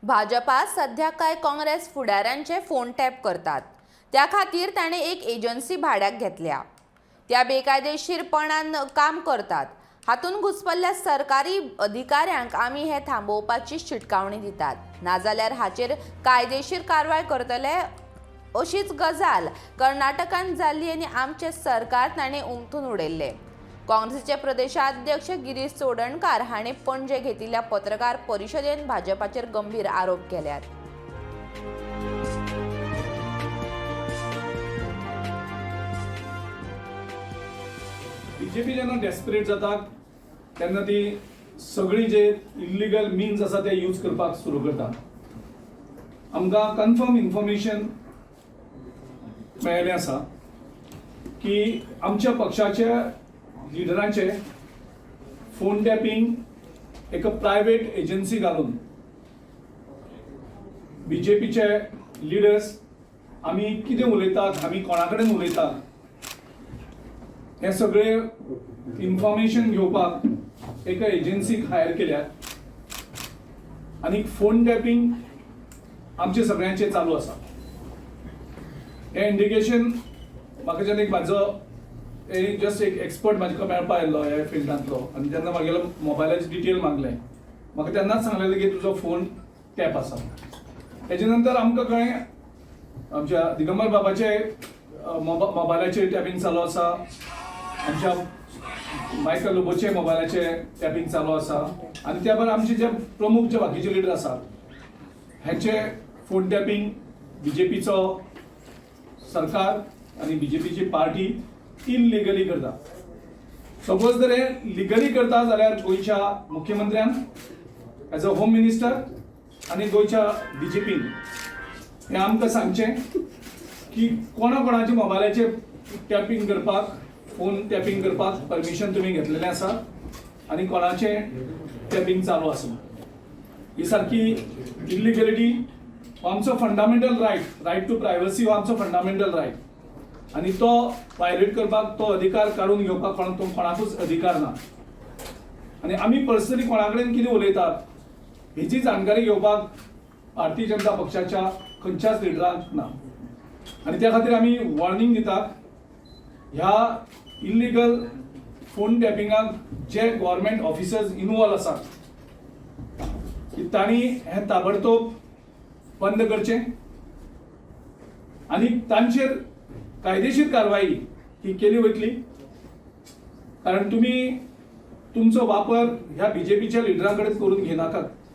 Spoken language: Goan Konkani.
भाजपा सध्या कांय काँग्रेस फुडाऱ्यांचे फोन टॅप करतात. त्या खातीर ताणें एक एजन्सी भाड्याक घेतल्या. त्या बेकायदेशीरपणान काम करतात. हातूंत घुस्पल्ल्या सरकारी अधिकाऱ्यांक आमी हें थांबोवपाची शिटकावणी दितात, नाजाल्यार हाचेर कायदेशीर कारवाय करतले अशीच गजाल कर्नाटकान जाल्ली आनी आमचें सरकार ताणें उमथून उडयल्लें. काँग्रेसीचे प्रदेशाध्यक्ष गिरीश चोडणकार हांणी पणजे घेतिल्ल्या पत्रकार परिशदेन भाजपाचेर गंभीर आरोप केल्यात. बीजेपी जेन्ना डेस्परेट जाता तेन्ना ती सगळी जे इल्लिगल मिन्स आसा ते यूज करपाक सुरू करता. आमकां कन्फर्म इन्फॉर्मेशन मेळ्ळें आसा की आमच्या पक्षाच्या लिडरांचे फोन टॅपींग एका प्रायवेट एजन्सी घालून बीजेपीचे लिडर्स आमी कितें उलयतात, आमी कोणा कडेन उलयतात हें सगळें इन्फॉर्मेशन घेवपाक एका एजन्सीक हायर केल्या आनी फोन टॅपींग आमचे सगळ्यांचें चालू आसा. हें इंडिकेशन म्हाका जेन्ना एक म्हाजो जस्ट एक एक्सपर्ट म्हाका मेळपा आयल्लो ह्या फिल्डांतलो आनी तेन्ना म्हागेलो मोबायलाची डिटेल मागलें, म्हाका तेन्नाच सांगलेलें की तुजो फोन टॅप आसा. तेजे नंतर आमकां कळ्ळें आमच्या दिगंबर बाबाचे मोबायलाचेर टॅपींग चालू आसा, आमच्या मायकल लोबोचे मोबायलाचे टॅपींग चालू आसा आनी त्या भायर आमचे जे प्रमुख जे बाकीचे लिडर आसात हेंचे फोन टॅपींग बीजेपीचो सरकार आनी बीजेपीची पार्टी इलिगली करता. सपोज जर हे लिगली करता जाल्यार गोंयच्या मुख्यमंत्र्यान एज अ होम मिनिस्टर आनी गोंयच्या बीजेपीन हें आमकां सांगचें की कोणा कोणाच्या मोबायलाचेर टॅपींग करपाक, फोन टॅपींग करपाक परमिशन तुमी घेतलेलें आसा आनी कोणाचें टॅपींग चालू आसा. ही सारकी इल्लिगलिटी हो आमचो fundamental right, right to privacy हो आमचो फंडामेंटल रायट आनी तो वायलेट करपाक, तो अधिकार काडून घेवपाक कोणाकूच अधिकार ना. आनी आमी पर्सनली कोणा कडेन कितें उलयतात हेजी जाणकारी घेवपाक भारतीय जनता पक्षाच्या खंयच्याच लिडरांक ना. आनी त्या खातीर आमी वॉर्निंग दितात, ह्या इल्लिगल फोन टॅपिंगाक जे गव्हर्मेंट ऑफिसर्स इनवॉल्व आसात की तांणी हें ताबडतोब बंद करचें आनी तांचेर कायदेशीर कारवाई ही केली वतली. कारण तुमी तुमचो वापर ह्या बीजेपीच्या लिडरां कडेन करून घेनाकात.